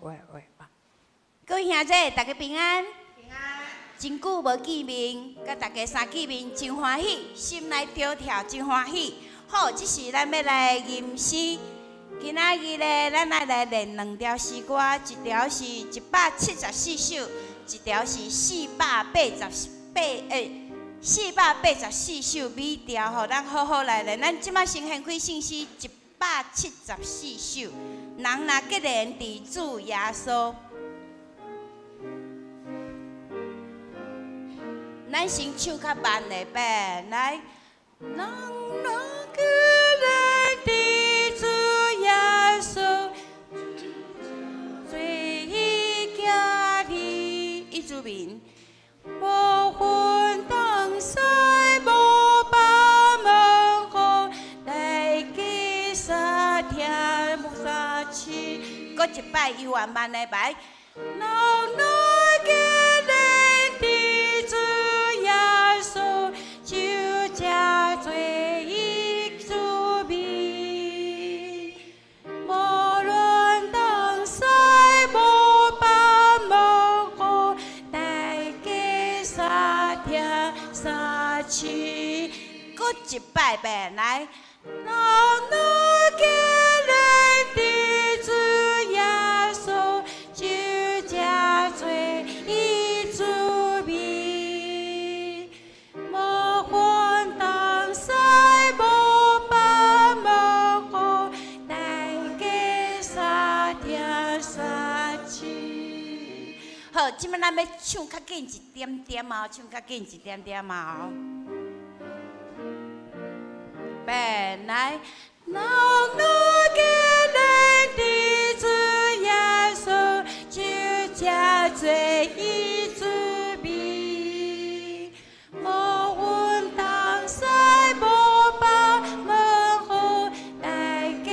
喂喂喂，各位兄弟，大家平安。平安。真久無見面，佮大家相見面真歡喜，心內跳跳真歡喜。好，這時咱欲來吟詩。今仔日咧，咱愛來練兩條詩歌，一條是174首，一條是488，484首美調吼，咱好好來練。咱這擺先掀開聖詩174首，人若結連佇主耶穌。咱先唱較慢的吧，來。人若結連佇主耶穌，做伊囝兒，伊子民，無分東西，無北門戶，大家三聽三次，閣一擺猶原慢的來。人若結連佇主耶穌，就成做伊子民。無論東西，無北門戶，大家三聽三次，閣一擺吧，來。人若結連佇主耶穌，就成做伊子民。無分東西，無北門戶，大家三聽三次。好，這擺咱欲唱較緊一點點哦，唱較緊一點點哦。來，人若結連佇主耶穌，就成做伊子民。無分東西，無北門戶，大家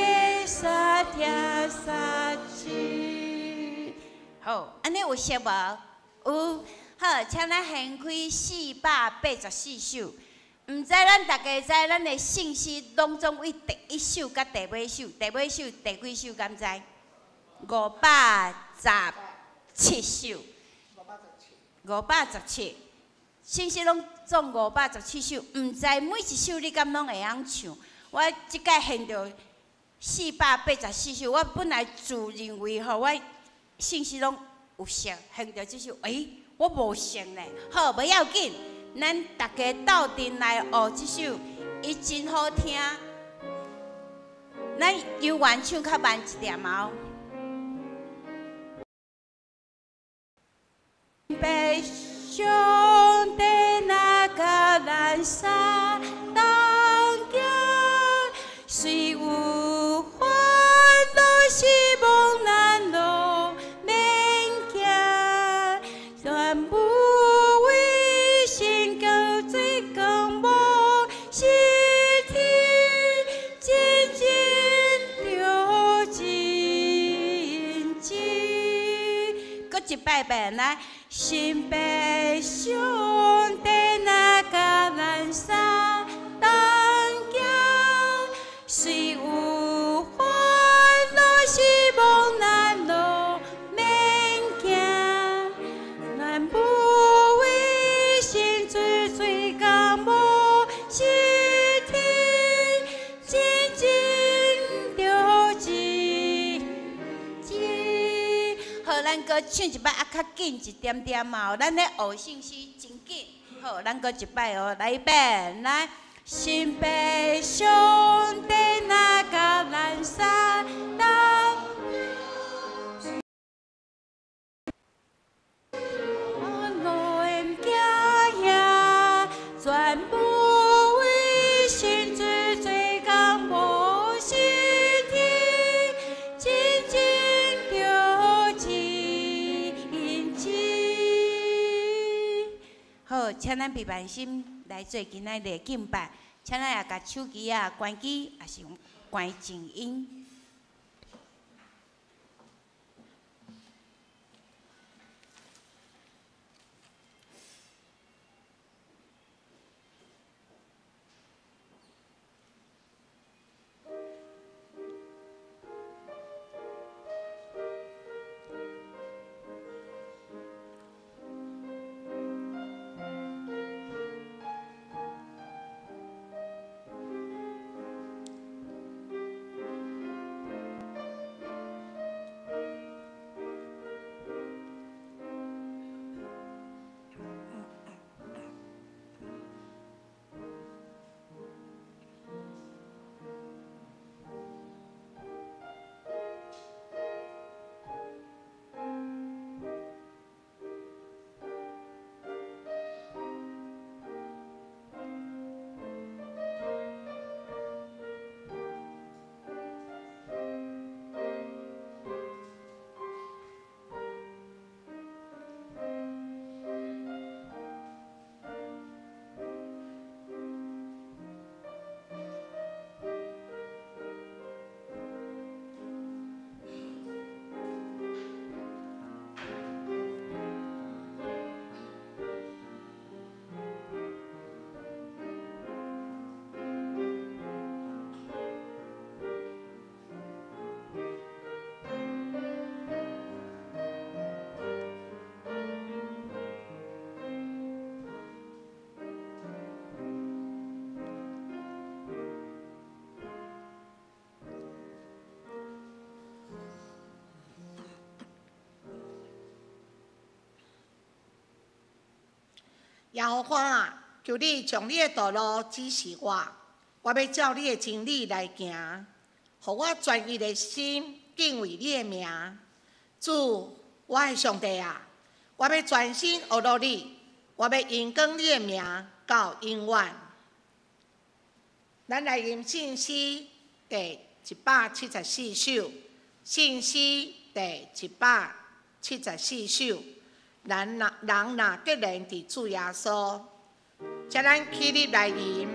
三聽三次。好，按呢有熟無？有。好，請咱掀開484首。毋知咱大家知，咱的聖詩攏總對第一首佮第尾首，第尾首第幾首敢知？517首。517，聖詩攏總517首，毋知每一首你敢攏會曉唱？我這擺現著484首，我本來自認為吼，我聖詩攏有熟，現著這首，欸，我無熟呢。好，無要緊。咱大家鬥陣來學這首，伊真好聽。咱猶原唱較慢一點哦。父上帝若佮咱相同行，雖有煩惱失望難路免驚，全無為神交做工無失天，真真著真志。閣一擺吧，來。神父上帝若佮咱相同行，雖有煩惱失望難路免驚，咱無為神做做工無失天，真真著真志。好，咱閣唱一擺，較緊一點點哦。咱咧學聖詩真緊。好，咱閣一擺哦，來吧，來。神父上帝若佮咱相同，路毋驚嚇，全無為神做做工無失天，真真著真志。好，請咱閉萬心來做今仔日的敬拜，請咱也共手機仔關機，抑是關靜音。耶和華啊，求你將你的道路指示我，我欲照你的真理來行，予我專一的心敬畏你的名。主，我的上帝啊，我欲專心學樂你，我欲榮光你的名到永遠。咱來吟聖詩第174首，聖詩第174首。咱若人若結連佇主耶穌，請咱起立來吟。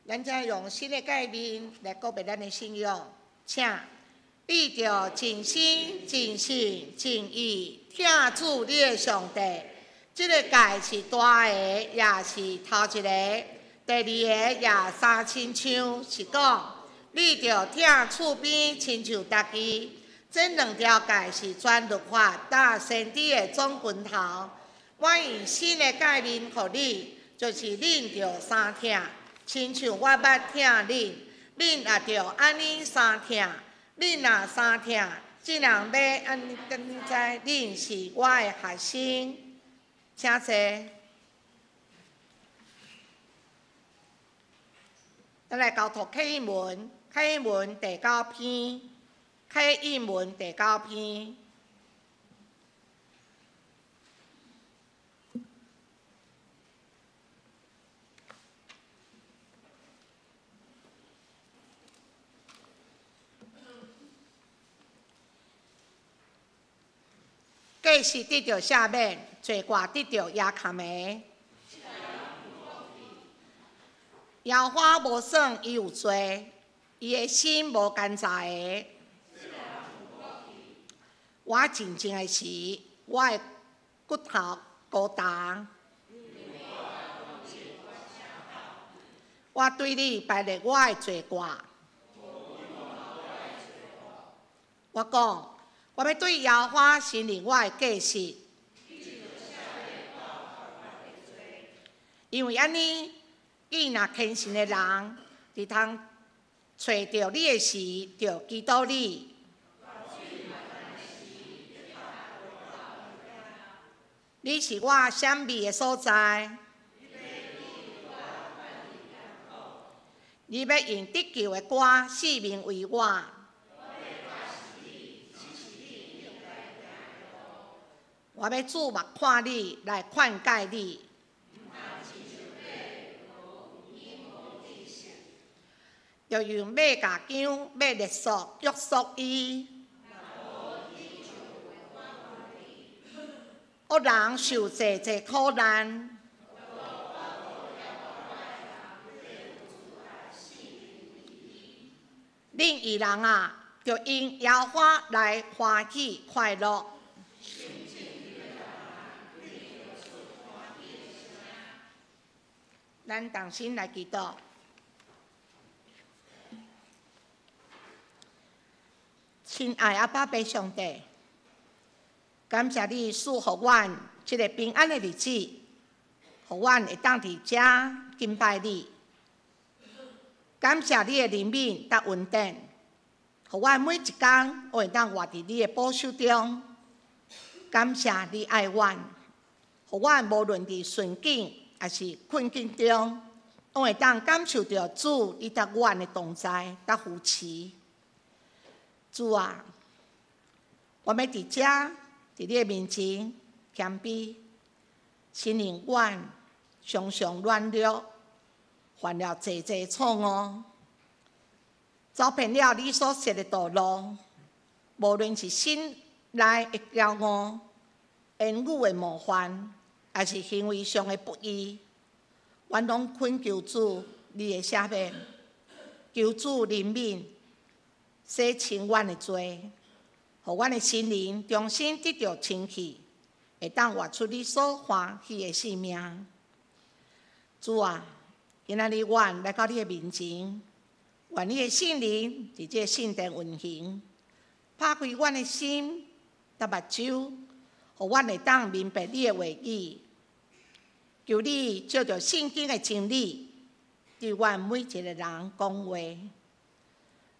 咱才用新的誡命來告別咱的信仰，請你著盡心、盡性、盡意疼主你的上帝。這个誡是大个，也是頭一个。第二个也相親像，是講你著疼厝邊親像家己。這兩條誡是全律法佮先知的總拳頭。我用新的誡命予你，就是恁著相疼。親像我捌疼恁，恁也著按呢相疼。恁若相疼，眾人欲按呢知恁是我的學生。請坐。咱來交託啟應文，啟應文第九篇，啟應文第九篇。過失得著赦免，罪過得著遮蓋的。耶和華無算伊有罪，伊的心無監察的。我靜靜的時，我的骨頭孤單。我對你排列我的罪過。我講，我欲對耶和華承認我的過失，因為按呢，伊若虔誠的人，佇通揣著你的時，就祈禱你。你是我閃避的所在。你欲用得救的歌四面圍我。我欲注目看你，來勸誡你。著用馬鉸鉗欲勒索約束伊。惡人受濟濟苦難。恁義人啊，著因耶和華來歡喜快樂。咱同心來祈禱。親愛阿爸父上帝，感謝你賜予阮這个平安的日子，予阮會當佇遮敬拜你。感謝你的憐憫佮恩典，予阮每一工都會當活佇你的保守中。感謝你愛阮，予阮無論佇順境抑是困境中，攏會當感受著主你佮阮的同在佮扶持。主啊，我欲佇遮，佇你的面前謙卑，承認阮常常軟弱，犯了濟濟錯誤，走偏了你所設的道路。無論是心內的驕傲、言語的冒犯，抑是行為上的不義，阮攏懇求主你的赦免，求主憐憫，洗清阮的罪，予阮的心靈重新得著清氣，會當活出你所歡喜的生命。主啊，今仔日阮來到你的面前，願你的聖靈佇這个聖殿運行，拍開阮的心佮目睭，予阮會當明白你的話語。求你借著聖經的真理，對阮每一個人講話，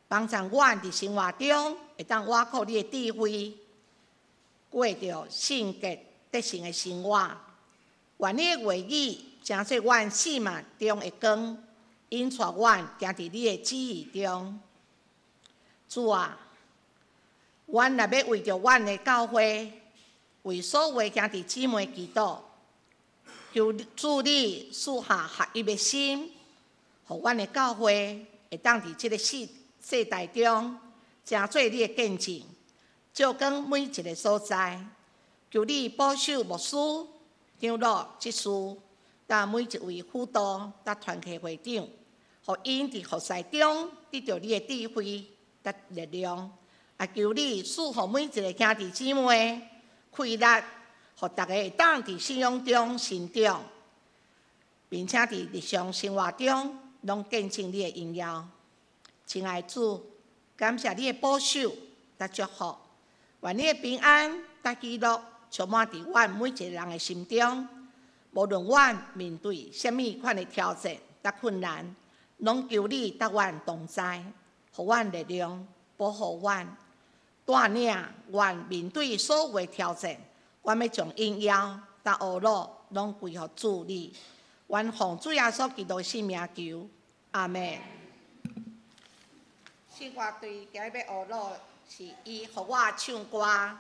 幫助阮佇生活中會當倚靠你的智慧，過著聖潔得勝的生活。願你的話語成做阮生命中的光，引帶阮行佇你的旨意中。主啊，阮若欲為著阮的教會，為所有兄弟姊妹祈禱，求主你賜下合一的心，予阮的教會會當佇這个世代中，成做你的見證，照光每一个所在。求你保守牧師、長老、執事，佮每一位輔導、佮團契會長，予𪜶佇服侍中得著你的智慧佮力量。也求你賜予每一个兄弟姊妹氣力，予逐家會當佇信仰中成長，並且佇日常生活中攏見證你的榮耀。親愛主，感謝你的保守佮祝福，願你的平安佮喜樂充滿佇阮每一个人的心中。無論阮面對啥物款的挑戰佮困難，攏求你佮阮同在，予阮力量，保護阮，帶領阮面對所有的挑戰。阮欲將榮耀佮呵咾攏歸予主你。阮奉主耶穌基督的聖名求，阿們。聖歌隊今日欲呵咾是伊予我唱歌。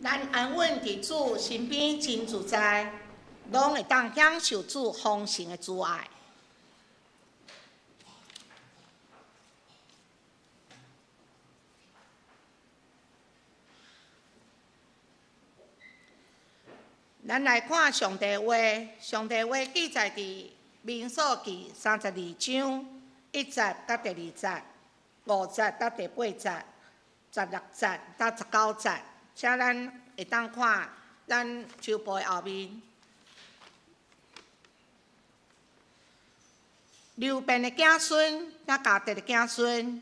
咱安穩佇主身邊真自在，攏會當享受主豐盛的慈愛。咱來看上帝話，上帝話記載佇民數記32章1節到第2節，5節到第8節，16節到19節，請咱會當看咱手簿的後面。流便的子孫佮迦得的子孫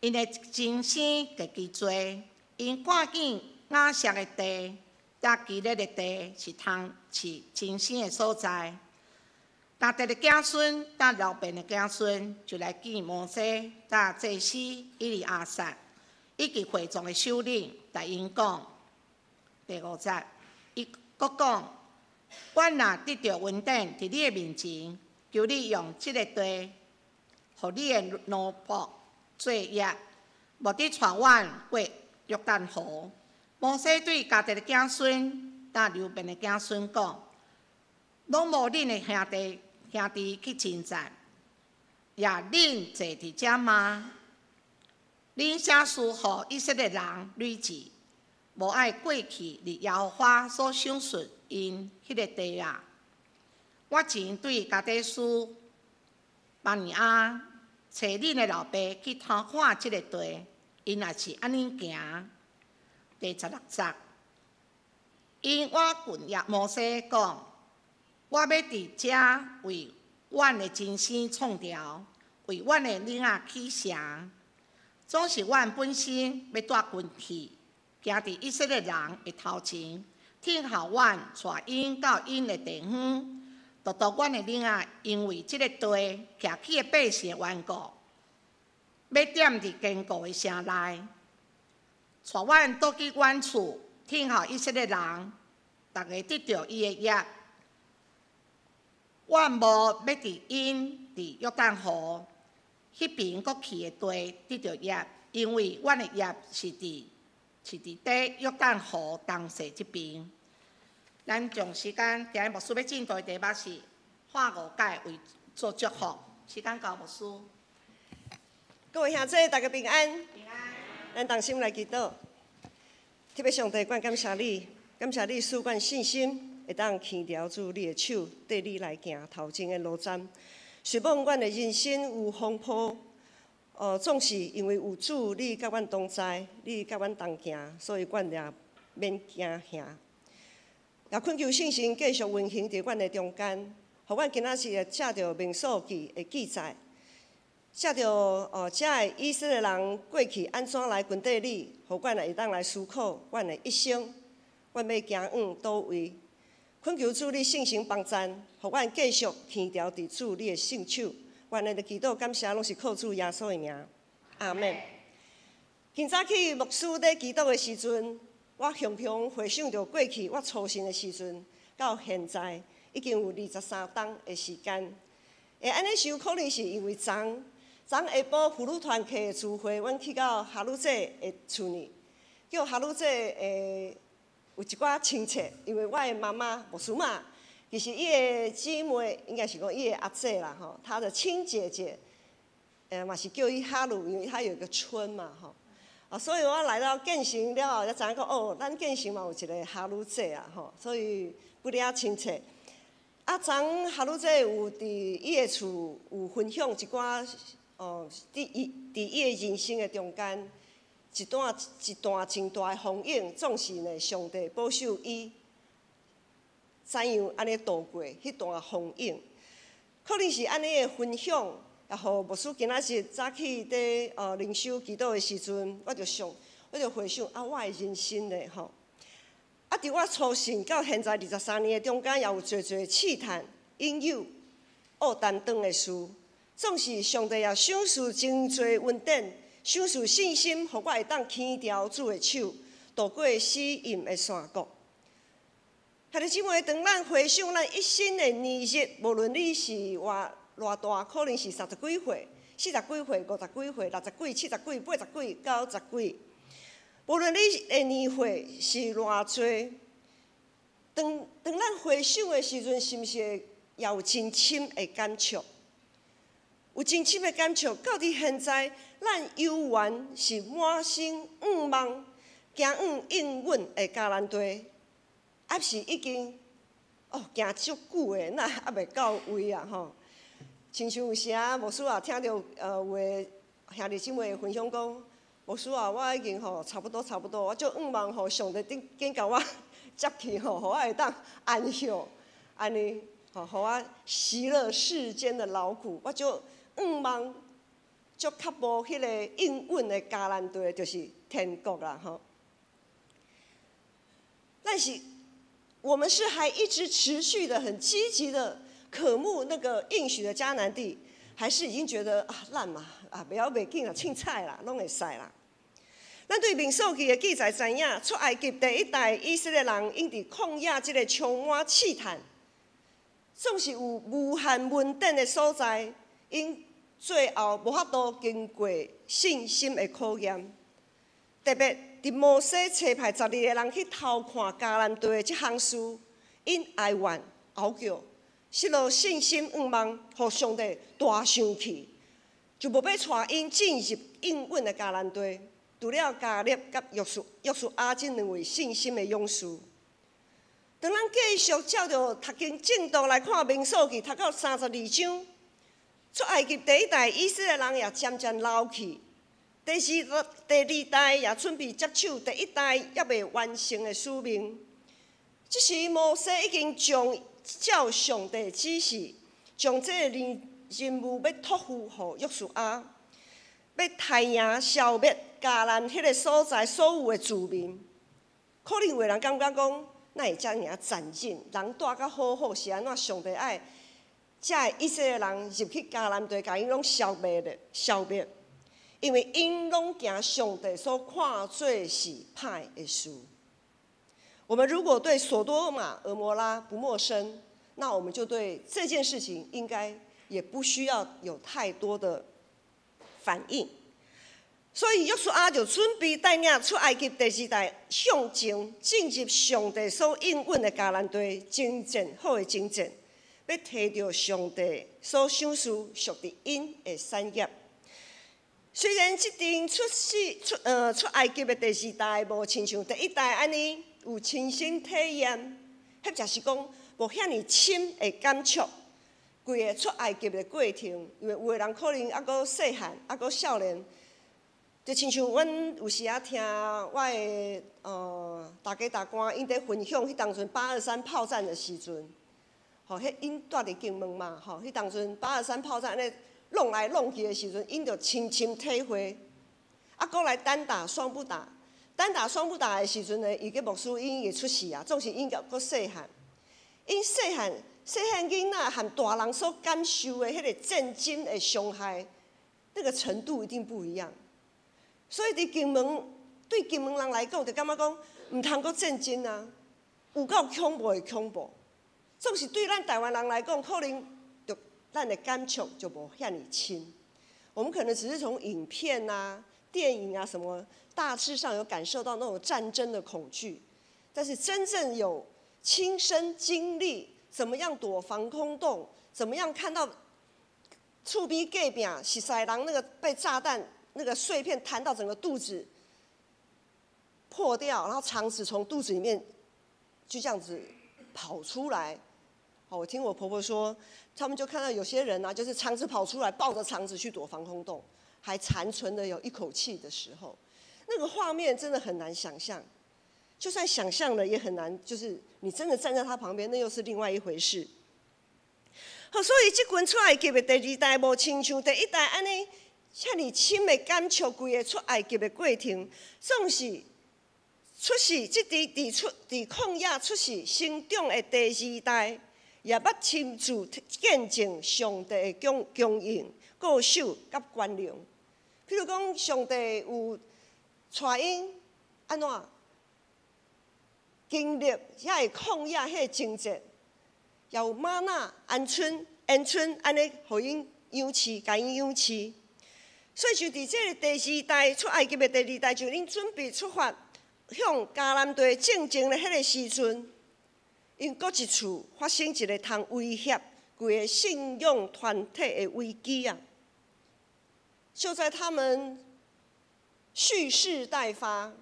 ，𪜶的親生極其濟，𪜶看見雅設的地。佮基列的地是通是親生的所在。迦得的子孫佮流便的子孫就來見摩西、佮祭司以利亞撒，以及會眾的首領，共𪜶講。第5節，伊閣講：阮若得著恩典，佇你的面前，求你用這个地，予你的奴僕做業，毋得帶阮過約旦河。摩西對迦得的子孫、佮流便的子孫講：攏無恁的兄弟兄弟去征戰，也恁坐佇遮嗎？恁寫書予以色列人累志，無愛過去佇耶和華所賞賜𪜶彼个地啊！我曾對加低斯巴尼亞揣恁的老爸去偷看這个地，𪜶也是按呢行。第16節，𪜶倚近耶摩西講：我欲佇遮為阮的親生創牢，為阮的囡仔起城。總是阮本身欲帶軍去，行佇以色列人的頭前，聽候阮帶𪜶到𪜶的地方。獨獨阮的囡仔，因為這个地徛起的百姓的緣故，欲踮佇堅固的城內。帶阮倒去遠處，聽候以色列人，逐个得著伊的業。阮無欲佇𪜶佇約旦河彼邊閣去的地得著業，因為阮的業是佇是佇底約旦河東勢這邊。咱將時間，今日牧師欲進度的題目是化誤解為做祝福。時間交牧師。各位兄弟，大家平安。平安。咱同心來祈禱，特別上帝，阮感謝你，感謝你賜阮信心，會當牽牢主你的手，綴你來行頭前的路站。雖罔阮的人生有風波，總是因為有主你佮阮同在，你佮阮同行，所以阮也免驚嚇。也懇求聖神繼續運行佇阮的中間，予阮今仔日會藉著民數記的記載。藉著遮的以色列人過去按怎來跟綴你，予阮也會當來思考阮的一生，阮欲行往佗位？懇求主你聖神幫贊，予阮繼續牽牢佇主你的聖手。阮的祈禱感謝攏是靠主耶穌的名，阿們。今早起牧師咧祈禱的時陣，我雄雄回想著過去我初信的時陣，到現在已經有23冬的時間。會按呢想，可能是因為昨昨下晡婦女團契的聚會，阮去到哈魯姐的厝裡，叫哈魯姐的有一寡親戚，因為我的媽媽牧師媽，其實伊的姊妹應該是講伊的阿姐啦吼，她的親姐姐，嘛是叫伊哈魯，因為她有一個村嘛吼，啊，所以我來到建成了後，才知影講哦，咱建成嘛有一個哈魯姐啊吼，所以不領親戚。啊，昨哈魯姐有佇伊的厝有分享一寡。哦，佇伊佇伊的人生的中間，一段一段真大的風雨，總是呢，上帝保守伊怎樣按呢渡過彼段風雨。可能是按呢的分享，也予牧師今仔日早起佇靈修祈禱的時陣，我就想，我就回想啊，我的人生咧吼。啊，佇我初信到現在23年的中間，也有濟濟試探、引誘、惡擔當的事。總是上帝也賞賜真濟恩典，賞賜信心，予我會當牽牢主的手，渡過死蔭的山谷。兄弟姊妹，當咱回想咱一生的年日，無論你是偌偌大，可能是三十幾歲、四十幾歲、五十幾歲、六十幾、七十幾、八十幾、九十幾，無論你的年歲是偌濟，當當咱回想的時陣，是毋是會也有真深的感觸？有真深的感觸，到佇現在，咱猶原是滿心向望，行往應允的迦南地，抑是已經哦行足久的，哪猶未到位啊？吼！親像有時啊，牧師也聽著有的兄弟姊妹分享講，牧師啊，我已經吼差不多差不多，我足向望吼上帝頂緊共我接去吼，予我會當安息，按呢吼，予我息了世間的勞苦，我足向望，足渴慕彼个應允的迦南地，就是天國啦吼。但是，我們是還一直持續的、很積極的渴慕那個應許的迦南地，還是已經覺得啊爛嘛啊，袂曉袂緊啦，凊彩啦，攏會使啦。咱對民數記的記載知影，出埃及第一代以色列人，𪜶佇曠野這个充滿試探，總是有無限恩典的所在，𪜶最後無法度經過信心的考驗。特別佇摩西差派12個人去偷看迦南地的這項事，𪜶哀怨哀叫，失落信心向望，予上帝大生氣，就無欲帶𪜶進入應允的迦南地。除了迦勒佮約書亞這兩位信心的勇士。當咱繼續照著讀經進度來看民數記，讀到32章，出埃及第一代以色列人也漸漸老去。第二代也準備接手第一代猶未完成的使命。這時摩西已經將照上帝指示，將這個任務欲託付予約書亞，欲刣贏消滅迦南彼个所在所有的住民。可能有的人感覺講，哪會遮爾仔殘忍？人蹛甲好好，是按怎上帝愛這个以色列人入去迦南地，共𪜶攏消滅咧，消滅。因為𪜶攏行上帝所看做是歹的事。我們如果對所多瑪、蛾摩拉不陌生，那我們就對這件事情應該也不需要有太多的反應。所以約書亞就準備帶領出埃及第二代向前進入上帝所應允的迦南地，征戰好的征戰，欲提著上帝所賞賜屬佇𪜶的產業。雖然這陣出世出呃出埃及的第二代無親像第一代按呢有親身體驗，或者是講無遐爾深的感觸，規个出埃及的過程，因為有的人可能猶閣細漢，猶閣少年，就親像阮有時仔聽我的大家大官𪜶佇分享彼當陣八二三炮戰的時陣，吼，彼𪜶蹛佇金門嘛，吼，彼當陣八二三炮戰按呢弄來弄去的時陣，𪜶就親身體會，啊，閣來單打雙不打，單打雙不打的時陣呢，伊個牧師𪜶會出事啊，總是𪜶閣細漢，𪜶細漢細漢囡仔和大人所感受的彼个戰爭的傷害，那個程度一定不一樣。所以佇金門，對金門人來講，就感覺講毋通閣戰爭啊，有夠恐怖的恐怖。總是對咱台灣人來講，可能就咱的感觸就無遐爾深。我們可能只是從影片啊、電影啊什麼，大致上有感受到那種戰爭的恐懼，但是真正有親身經歷，怎麼樣躲防空洞，怎麼樣看到厝邊隔壁熟似人那個被炸彈那個碎片彈到整個肚子破掉，然後腸子從肚子裡面就這樣子跑出來。我聽我婆婆說，他們就看到有些人啊，就是腸子跑出來，抱着腸子去躲防空洞，還殘存的有一口氣的時候，那個畫面真的很難想象。就算想象了也很難，就是你真的站在他旁邊，那又是另外一回事。好，所以這群出埃及的第二代無親像第一代按呢，遮爾深的感觸，規个出埃及的過程，總是出世這佇佇出佇曠野出世成長的第二代，也捌親自見證上帝的供應、顧守佮權能。譬如講，上帝有帶𪜶按怎經歷遐个曠野彼个情節，也有嗎哪、鵪鶉、鵪鶉按呢，予𪜶養飼，共𪜶養飼。所以就佇這个第二代出埃及的第二代，就𪜶準備出發向迦南地進前的彼个時陣，𪜶閣一次發生一个通威脅規个信仰團體的危機啊！就在他們蓄勢待發，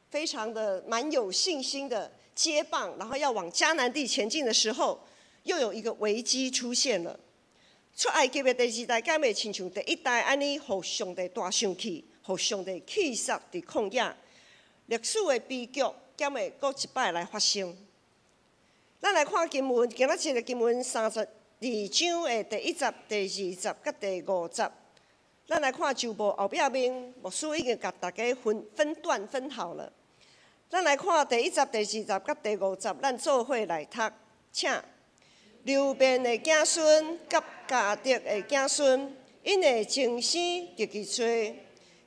非常的蠻有信心的接棒，然後要往迦南地前進的時候，又有一個危機出現了。出埃及的第二代，敢會親像第一代按呢，予上帝大生氣，予上帝氣煞佇曠野。歷史的悲劇，敢會閣一擺來發生？咱來看經文，今仔日的經文32章的第一節、第二節佮第五節。咱來看周報後壁面，牧師已經共大家分分段分好了。咱來看第一節、第二節佮第五節，咱做伙來讀，請。流便的子孫佮迦得的子孫，𪜶的前生極其濟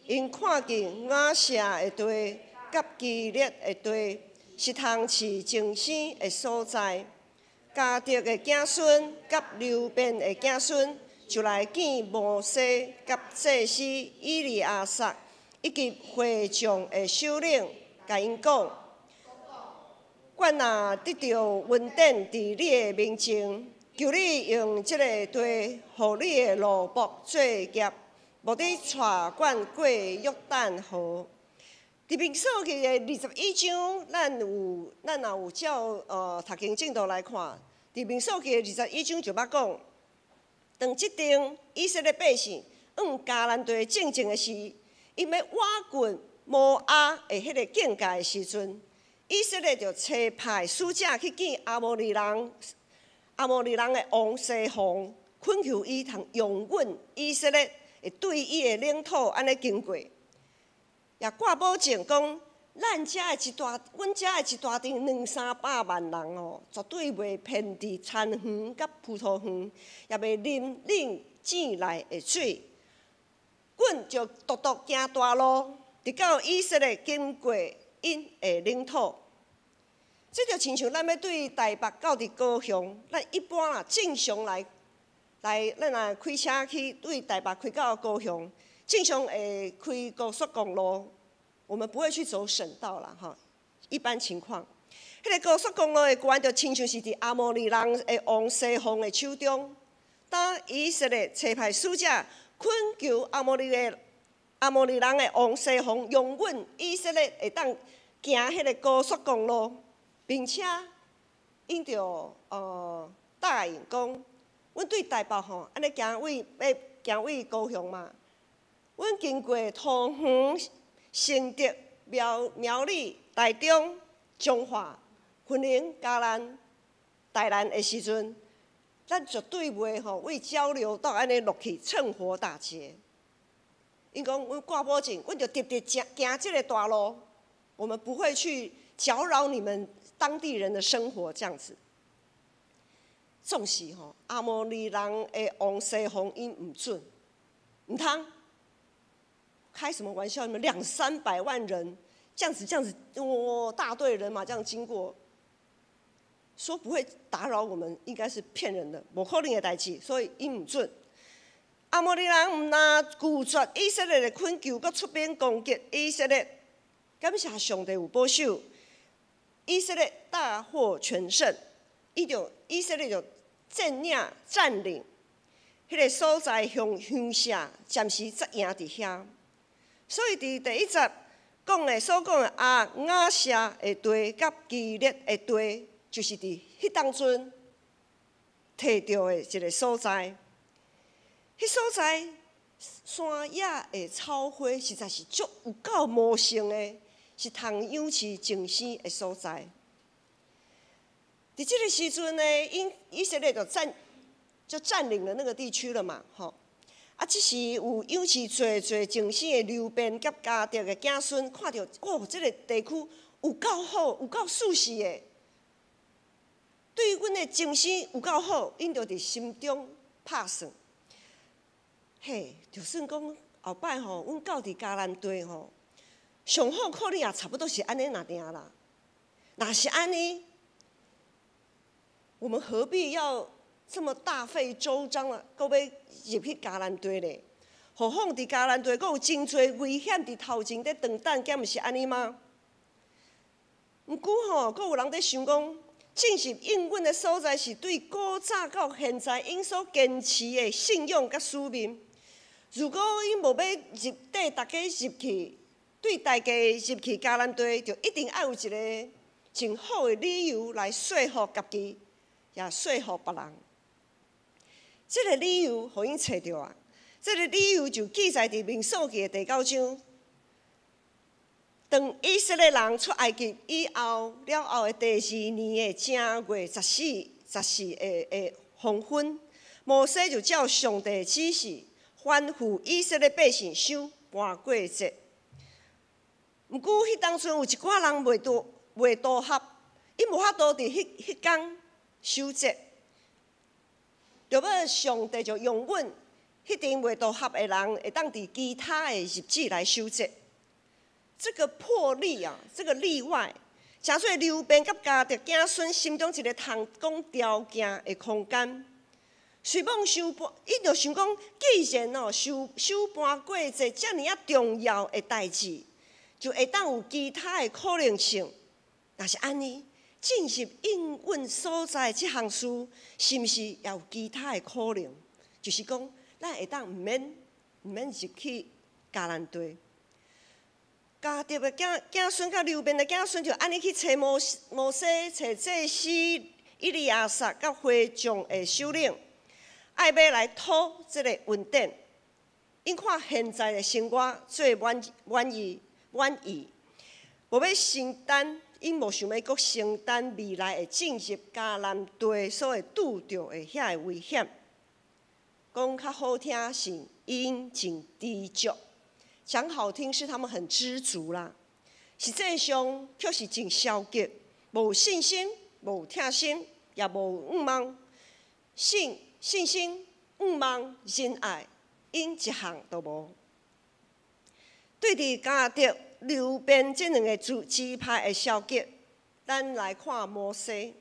，𪜶看見雅舍的地佮基列的地，是通飼精牲的所在。迦得的子孫佮流便的子孫，就來見摩西佮祭司以利亞撒以及會眾的首領，共𪜶講：阮若得著恩典佇你的面前，求你用這个地予你的奴僕做業，莫得帶阮過約旦河。佇民數記的21章，咱若有照讀經進度來看，佇民數記的二十一章就捌講，當這陣以色列百姓往迦南地進前的時，𪜶欲倚近摩押的彼个境界的時陣，以色列就差派使者去見亞摩利人，亞摩利人的王西宏，懇求伊通容允以色列會對伊的領土按呢經過，也掛保證講，阮遮的一大陣兩三百萬人哦，絕對袂偏佇田園佮葡萄園，也袂啉恁井內的水。阮就獨獨行大路，直到以色列經過𪜶的領土。這就親像咱欲對台北到佇高雄，咱一般啦正常來來，咱若開車去對台北開到高雄，正常會開高速公路，我們不會去走省道啦，吼。一般情況，彼个高速公路的權就親像是佇亞摩利人的王西宏的手中。當以色列差派使者懇求亞摩利人的王西宏容允以色列會當行彼个高速公路，並且𪜶就答應講，阮對台北吼按呢行位欲行位高雄嘛，阮經過桃園、新竹、苗栗、台中、彰化、雲林、嘉南、台南的時陣，咱絕對袂吼為交流道按呢落去趁火打劫。𪜶講，阮掛保證，阮就直直行行這个大路，我們不會去攪擾你們當地人的生活，這樣子。總是吼，亞摩利人的王西宏𪜶毋准，毋通。開什麼玩笑？你們兩三百萬人這樣子，這樣子，哇，大隊人馬這樣經過，說不會打擾我們，應該是騙人的，無可能的代誌，所以𪜶毋准。亞摩利人毋但拒絕以色列的懇求，閣出兵攻擊以色列。感謝上帝有保守，以色列大獲全勝，以色列就佔領彼个所在鄉鄉舍，暫時紮營佇遐。所以佇第一節講的所講的亞雅舍的地佮基列的地，就是佇彼當陣提著的一个所在。彼所在山野的草花實在是足有夠茂盛的，是通養飼精牲的所在。佇這个時陣呢，𪜶以色列就佔領了那個地區了嘛，吼。啊，這時有養飼濟濟精牲的流便佮迦得的子孫，看著哦，這个地區有夠好，有夠舒適的，對阮的精牲有夠好，𪜶就佇心中拍算。嘿，就算講後擺吼，阮到佇迦南地吼，上好可能也差不多是按呢爾爾啦。若是按呢，我們何必要這麼大費周章啊，閣欲入去迦南地咧？何況佇迦南地閣有真濟危險佇頭前咧等等，敢毋是按呢嗎？毋過吼，閣有人咧想講，進入應允的所在是對古早到現在𪜶所堅持的信仰佮使命。如果𪜶無欲入綴大家入去，綴大家入去迦南地，就一定愛有一个真好的理由來說服家己，也說服別人。這个理由予𪜶揣著啊！這个理由就記載佇民數記的第九章。當以色列人出埃及以後了後的第二年的正月十四的黃昏，摩西就照上帝指示，吩咐以色列百姓守盤過節。毋過，彼當陣有一寡人袂拄合，𪜶無法度佇彼彼工守節。著尾上帝就容允彼陣袂拄合的人，會當佇其他的日子來守節。這个破例啊，這个例外，成做流便佮迦得子孫心中一个通講條件的空間。隨罔守盤，𪜶就想講，既然哦守盤過節遮爾仔重要的代誌，就會當有其他的可能性。若是按呢，進入應允所在這項事，是毋是也有其他的可能？就是講，咱會當毋免入去迦南地。迦得的子孫佮流便的子孫就按呢去揣摩西、揣祭司以利亞撒佮會眾的首領，愛欲來討這个恩典。𪜶看現在的生活做滿滿意滿意，無欲承擔，𪜶無想欲閣承擔未來會進入迦南地所會拄著的遐个危險。講較好聽是𪜶真知足。講好聽是他們很知足啦，實際上卻是真消極，無信心、無疼心，也無向望。信心、向望、仁愛，𪜶一項都無。對佇迦得、流便這兩个支派的消極，咱來看摩西。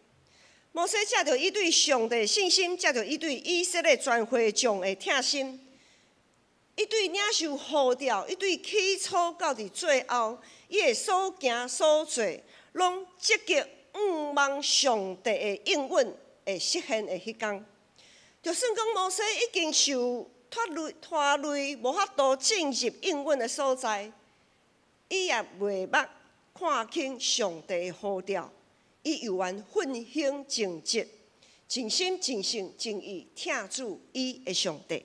摩西藉著伊對上帝信心，藉著伊對以色列全會眾的疼心。伊對領受呼召，伊對起初到佇最後，伊的所行所做，攏積極向望上帝的應允會實現的彼工。就算講摩西已經受拖累，無法度進入應允的所在，伊也袂捌看輕上帝的呼召，伊猶原奮興盡職，盡心盡性盡意疼主伊的上帝。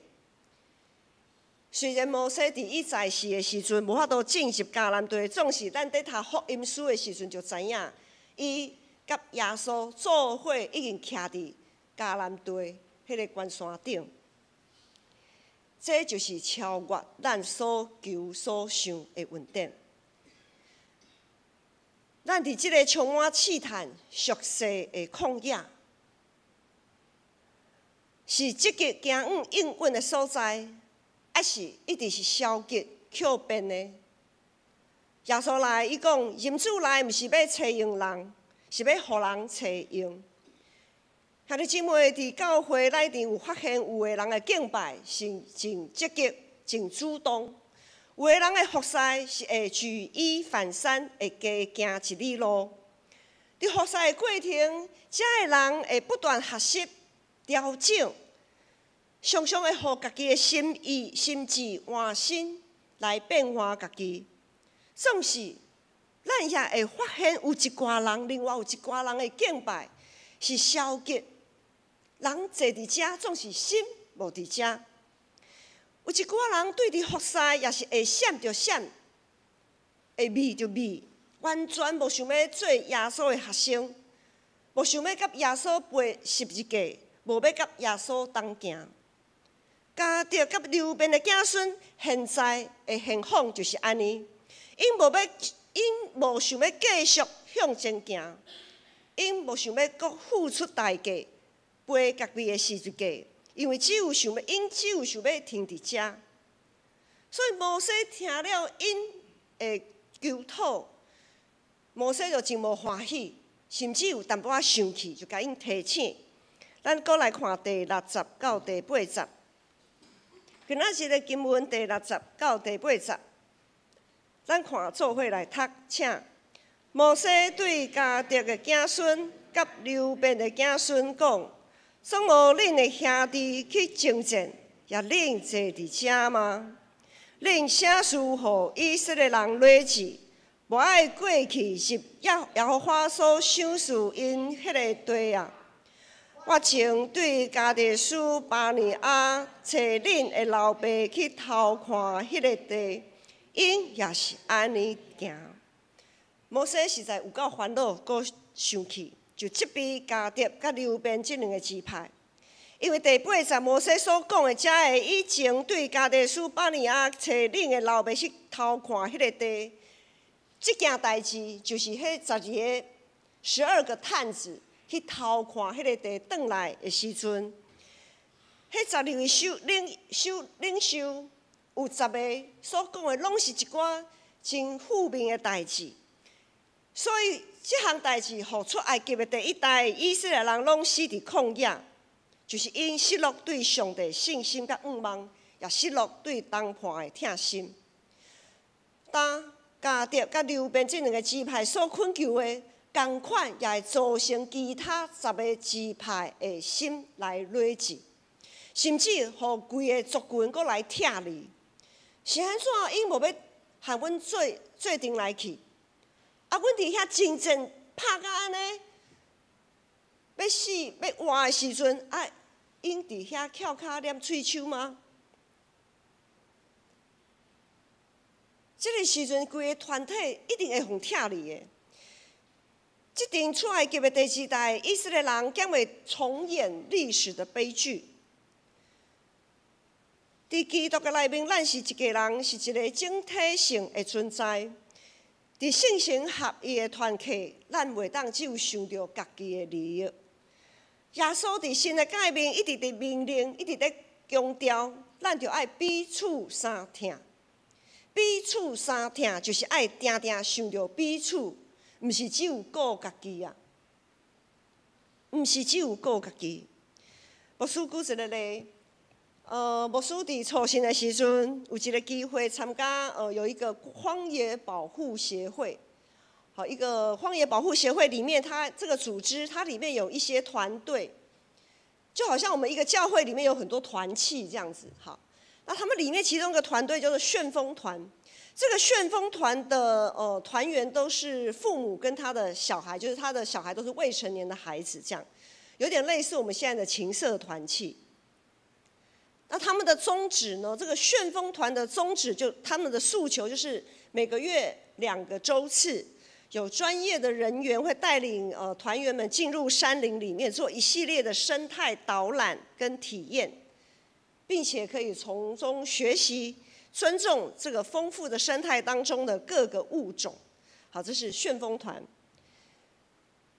雖然摩西佇伊在世的時陣無法度進入迦南地，總是咱佇讀福音書的時陣就知影，伊佮耶穌做伙已經徛佇迦南地彼个懸山頂。這就是超越咱所求所想的恩典。咱佇這个充滿試探、俗世的曠野，是積極行往應允的所在，抑是一直是消極卻變的？耶穌來，伊講，人子來毋是欲揣用人，是欲予人揣用。兄弟姊妹，佇教會內面有發現，有的人的敬拜是真積極、真主動；有的人的服侍是會舉一反三，會加行一里路。佇服侍的過程，遮的人會不斷學習、調整，常常會予家己的心意、心志換新來變化家己。總是，咱也會發現有一寡人，另外有一寡人的敬拜是消極。人坐佇遮，總是心無佇遮。有一寡人對佇服侍也是會閃就閃，會避就避，完全無想欲做耶穌的學生，無想欲佮耶穌背十字架，無欲佮耶穌同行。迦得佮流便的子孫，現在的現況就是按呢，𪜶無想欲繼續向前行，𪜶無想欲閣付出代價，背家己的十字架，因為只有想欲，𪜶只有想欲停佇遮。所以摩西聽了𪜶的求討，摩西就真無歡喜，甚至有淡薄仔生氣，就共𪜶提醒。咱閣來看第六節到第八節。今仔日的經文第六節到第八節，咱看做伙來讀，請。摩西對迦得的子孫佮流便的子孫講：總無恁的兄弟去征戰，也恁坐佇遮嗎？恁啥事予以色列人累志，無愛過去入耶和華所賞賜𪜶彼个地啊？我曾對迦得斯巴尼亞差恁的老爸去偷看彼个地，𪜶也是按呢行。摩西實在有夠煩惱，閣生氣，就責備迦得佮流便這兩个支派。因為第八節摩西所講的，遮个以前對迦得斯巴尼亞差恁的老爸去偷看彼个地，這件代誌就是彼十二个12個探子去偷看彼个地，轉來的時陣，彼十二位首領首領袖有十个所講的，攏是一寡真負面的代誌。所以這項代誌，予出埃及的第一代以色列人攏死佇曠野，就是𪜶失落對上帝信心佮向望，也失落對同伴的疼心。當迦得佮流便這兩个支派所懇求的，仝款也會造成其他十个支派的心來累志，甚至予規个族群閣來拆離。是按怎？𪜶無欲和阮做做陣來去？啊，阮佇遐真正拍甲按呢，欲死欲活的時陣，啊，𪜶佇遐翹跤念喙鬚嗎？這个時陣，規个團體一定會予拆離的。這陣出埃及的第二代以色列人將會重演歷史的悲劇。佇基督的內面，咱是一家人，是一个整體性的存在。佇聖神合一的團契，咱袂當只有想著家己的利益。耶穌佇新的誡命一直佇命令，一直佇強調，咱著愛彼此相疼。彼此相疼就是愛定定想著彼此，毋是只有顧家己啊，毋是只有顧家己。牧師舉一个例，牧師佇初信的時陣，有一个機會參加，有一個荒野保護協會。好，一個荒野保護協會裡面，它這個組織，它裡面有一些團隊，就好像我們一個教會裡面有很多團契這樣子。好，那他們裡面其中一個團隊叫做旋風團。這個旋風團的團員都是父母跟他的小孩，就是他的小孩都是未成年的孩子，這樣有點類似我們現在的情色團契。那他們的宗旨呢？這個旋風團的宗旨就他們的訴求就是每個月2個週次，有專業的人員會帶領團員們進入山林裡面做一系列的生態導覽跟體驗，並且可以從中學習尊重這個豐富的生態當中的各個物種。好，這是旋風團。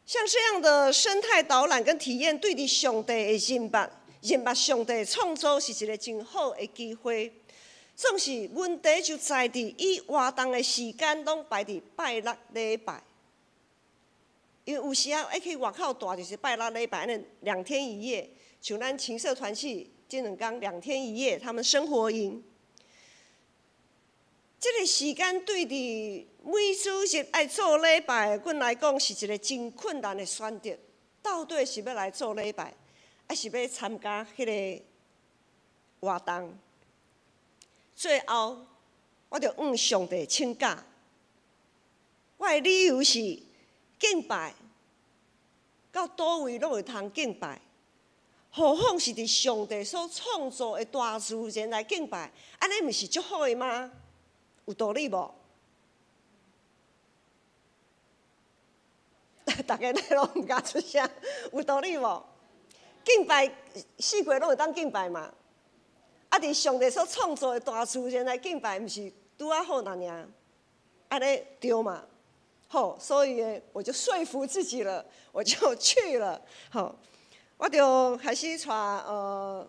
像這樣的生態導覽跟體驗，對佇上帝的認捌，認捌上帝創造是一個真好的機會。總是問題就在佇伊活動的時間攏排佇拜六禮拜，因為有時啊愛去外口蹛，就是拜六禮拜，按呢2天一夜。像咱情色團契這兩工2天一夜，他們生活營。這個時間對佇每主日愛做禮拜的阮來講，是一個真困難的選擇。到底是欲來做禮拜，還是欲參加彼个活動？最後，我就向上帝請假。我的理由是敬拜，到佗位攏會通敬拜，何況是佇上帝所創造的大自然來敬拜，按呢毋是足好的嗎？有道理無？大家攏毋敢出聲，有道理無？敬拜四界攏會當敬拜嘛？啊！佇上帝所創造的大自然來敬拜，毋是拄仔好爾爾，按呢對嘛？好，所以呢，我就說服自己了，我就去了。好，我就開始帶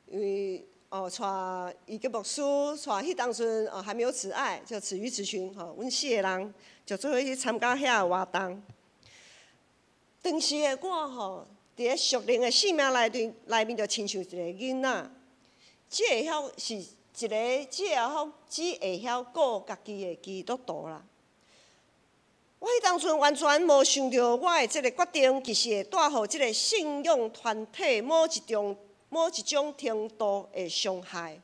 因為帶伊個牧師，帶彼當陣還沒有子愛，就子瑜子群，吼，阮四个人就做伙去參加遐个活動。當時的我吼，佇咧屬靈的生命內面，內面就親像一个囡仔。只會曉是一个，只會曉顧家己的基督徒啦。我彼當陣完全無想著，我的這个決定其實會帶予這个信仰團體某一種程度的傷害。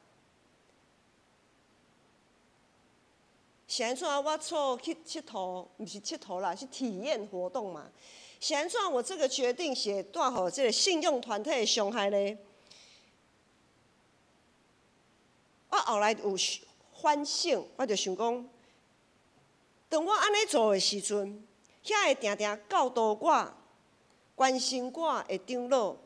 是按怎我出去𨑨迌，毋是𨑨迌啦，是體驗活動嘛。是按怎我這个決定是會帶予這个信仰團體的傷害呢？我後來有反省，我就想講，當我按呢做的時陣，遐个定定教導我、關心我的長老，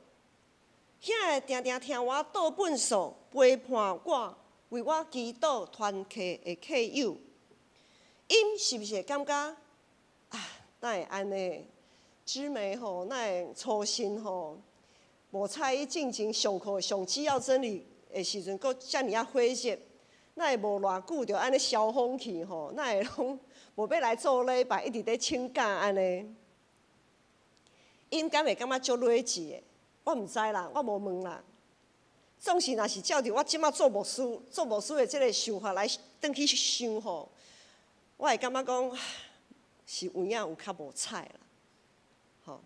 遐个定定聽我倒糞埽、陪伴我、為我祈禱團契的契友，𪜶是毋是會感覺啊？哪會按呢？姊妹吼，哪會粗心吼？無彩伊進前上課上主要真理的時陣，閣遮爾仔火熱，哪會無偌久就按呢消風去吼？哪會攏無欲來做禮拜，一直咧請假按呢？𪜶敢會感覺足累志的？我毋知啦，我無問啦。總是若是照著我這馬做牧師的這个想法來轉去想吼，我會感覺講是有影有較無彩啦，吼。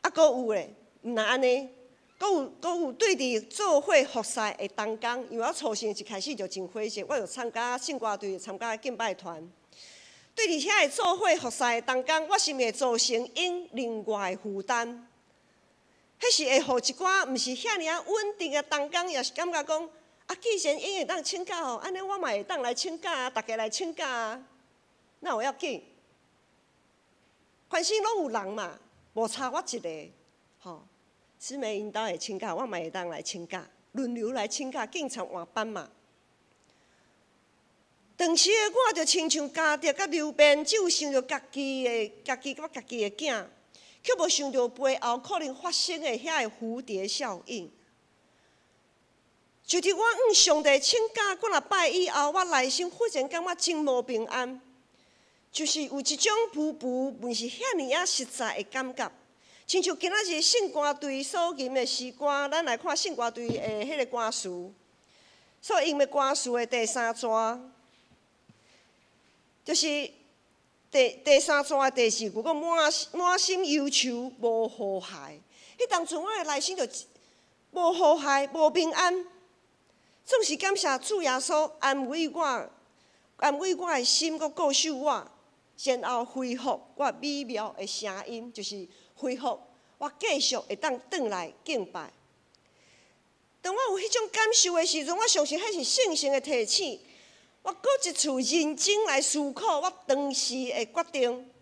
啊，閣有咧，毋但按呢，閣有對佇做伙服侍的同工，因為我初信一開始就真火熱，我有參加聖歌隊，參加敬拜團。對佇遐個做伙服侍的同工，我是毋是會造成𪜶另外的負擔？彼是會予一寡毋是遐爾仔穩定的同工，也是感覺講，啊，既然𪜶會當請假吼，按呢我嘛會當來請假啊，逐家來請假啊，那有要緊？反正攏有人嘛，無差我一個，吼。姊妹𪜶兜會請假，我嘛會當來請假，輪流來請假，警察換班嘛。當時的我就親像迦得佮流便，只有想著家己的、家己佮家己的囝，卻無想著背後可能發生的遐个蝴蝶效應。就佇我向上帝請假幾若擺以後，我內心忽然感覺真無平安，就是有一種浮浮，毋是遐爾仔實在的感覺。親像今仔日聖歌隊所吟的詩歌，咱來看聖歌隊的彼个歌詞，所吟的歌詞的第三段，就是第三段的第四句，講滿滿心憂愁無和諧。彼當陣我的內心就無和諧、無平安，總是感謝主耶穌安慰我，安慰我的心，閣顧守我，然後恢復我美妙的聲音，就是恢復我繼續會當轉來敬拜。當我有彼種感受的時陣，我相信彼是聖神的提醒。我閣一次認真來思考我當時的決定。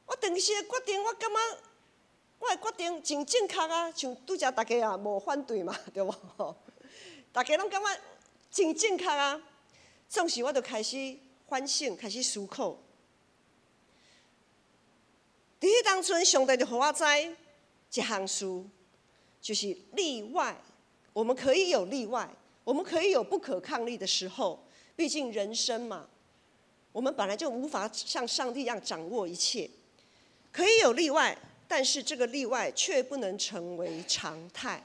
我當時的決定，我感覺我的決定真正確啊！像拄才逐家也無反對嘛，對無？逐家攏感覺真正確啊！總是我就開始反省，開始思考。佇彼當陣，上帝就予我知一項事，就是例外。我們可以有例外，我們可以有不可抗力的時候。畢竟人生嘛，我們本來就無法像上帝一樣掌握一切，可以有例外，但是這個例外卻不能成為常態。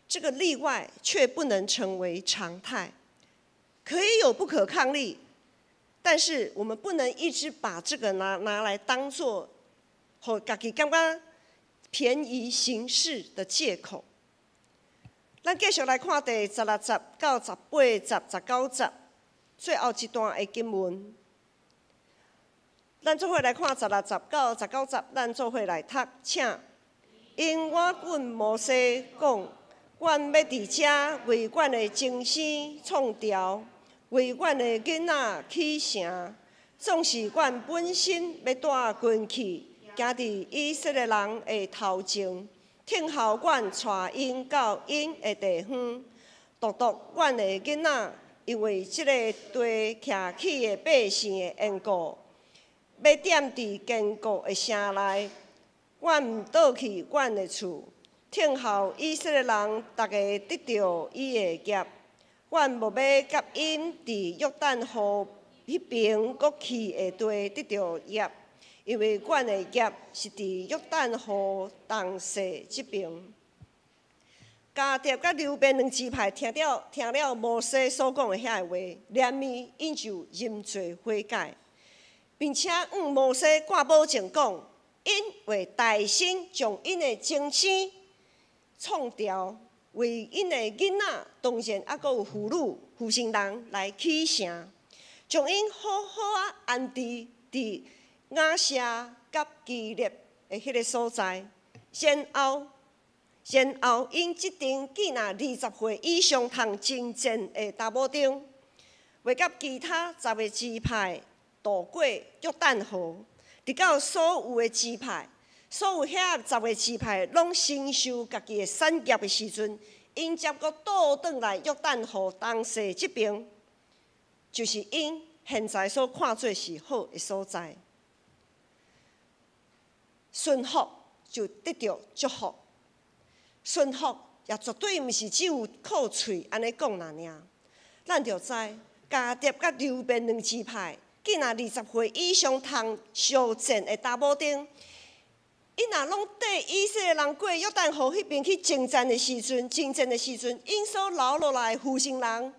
這個例外卻不能成為常態，可以有不可抗力，但是我們不能一直把這個拿來當做予家己感覺便宜行事的借口。咱繼續來看第十六節到十八節、十九節，最後一段的經文。咱做伙來看十六節到十九節，咱做伙來讀，請。因我阮摩西講，阮欲佇遮為阮的先生創牢，為阮的囡仔起城，總是阮本身欲帶軍去，行佇以色列人的頭前，聽候阮帶𪜶到𪜶的地方，獨獨阮的囡仔，因為這个地徛起的百姓的緣故，欲踮佇堅固的城內，阮毋倒去阮的厝，聽候以色列人逐个得著伊的業，阮無欲佮𪜶佇約旦河彼爿閣去的地得著業，因為阮的業是佇約旦河東西這爿。迦得佮流便兩支派聽了摩西所講的遐个話，連暝𪜶就認罪悔改，並且向摩西掛保證講，𪜶會大聲將𪜶的終生創條，為𪜶的囡仔，當然猶閣有婦女、父生人來起城，將𪜶好好仔安置佇雅舍佮基列的彼个所在，然後，𪜶這陣見若20歲以上通征戰的查某丁，會佮其他十个支派渡過約旦河，直到所有的支派，所有遐十个支派攏承受家己的產業的時陣，𪜶才閣倒轉來約旦河東西這邊，就是𪜶現在所看做是好的所在。順服就得著祝福。順服也絕對毋是只有靠喙按呢講爾。咱著知，迦得佮流便兩支派，見若20歲以上通相戰的查某丁，𪜶若攏綴以色列人過約旦河彼邊去征戰的時陣，征戰的時陣，𪜶所留落來的父生人、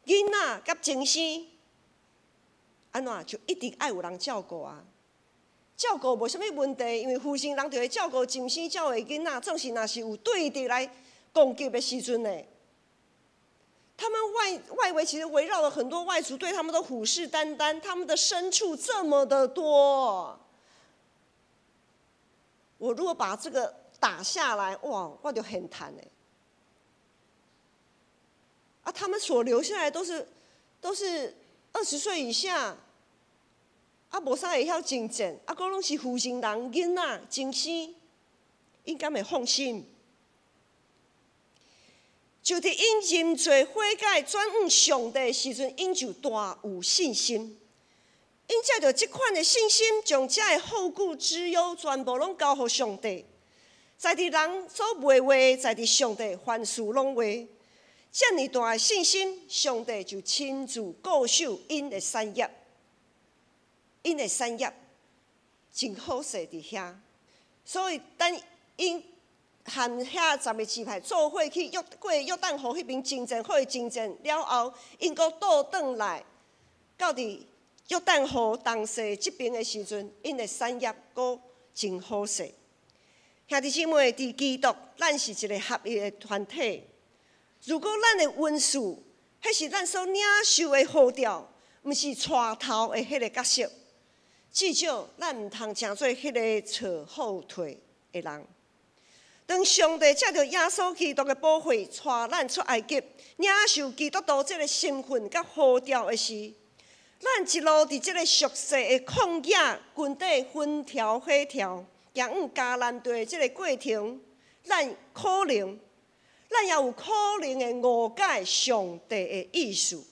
囡仔佮終生，按怎就一定愛有人照顧啊？照顧無啥物問題，因為父生人就會照顧終生照顧囡仔，總是若是有對敵來攻擊的時陣呢。他們外圍其實圍繞了很多外族，對他們都虎視眈眈。他們的牲畜這麼的多，我如果把這個打下來，哇，我就很慘嘞。啊，他們所留下來都是20歲以下。啊，無啥會曉征戰，啊，閣攏是父生人、囡仔、終生，𪜶敢會放心？就佇𪜶認罪悔改轉向上帝的時陣，𪜶就大有信心。𪜶藉著這款的信心，將遮的後顧之憂全部攏交予上帝。在佇人所袂話，在佇上帝凡事攏話。遮爾大的信心，上帝就親自顧守𪜶的產業。𪜶的產業真好勢佇遐，所以等𪜶和遐十個支派做伙去約過約旦河彼邊征戰，好征戰了後，𪜶閣倒轉來到佇約旦河東西這邊的時陣，𪜶的產業閣真好勢。兄弟姊妹，佇基督，咱是一個合一的團體。如果咱的恩賜，彼是咱所領受的呼召，毋是帶頭的彼个角色。至少，咱毋通成做彼个扯後腿的人。當上帝藉著耶穌基督的寶血帶咱出埃及，領受基督徒這个身份佮呼召的時，咱一路佇這个俗世的曠野軍底風調火調，行往迦南地的這个過程，咱也有可能會誤解上帝的意思。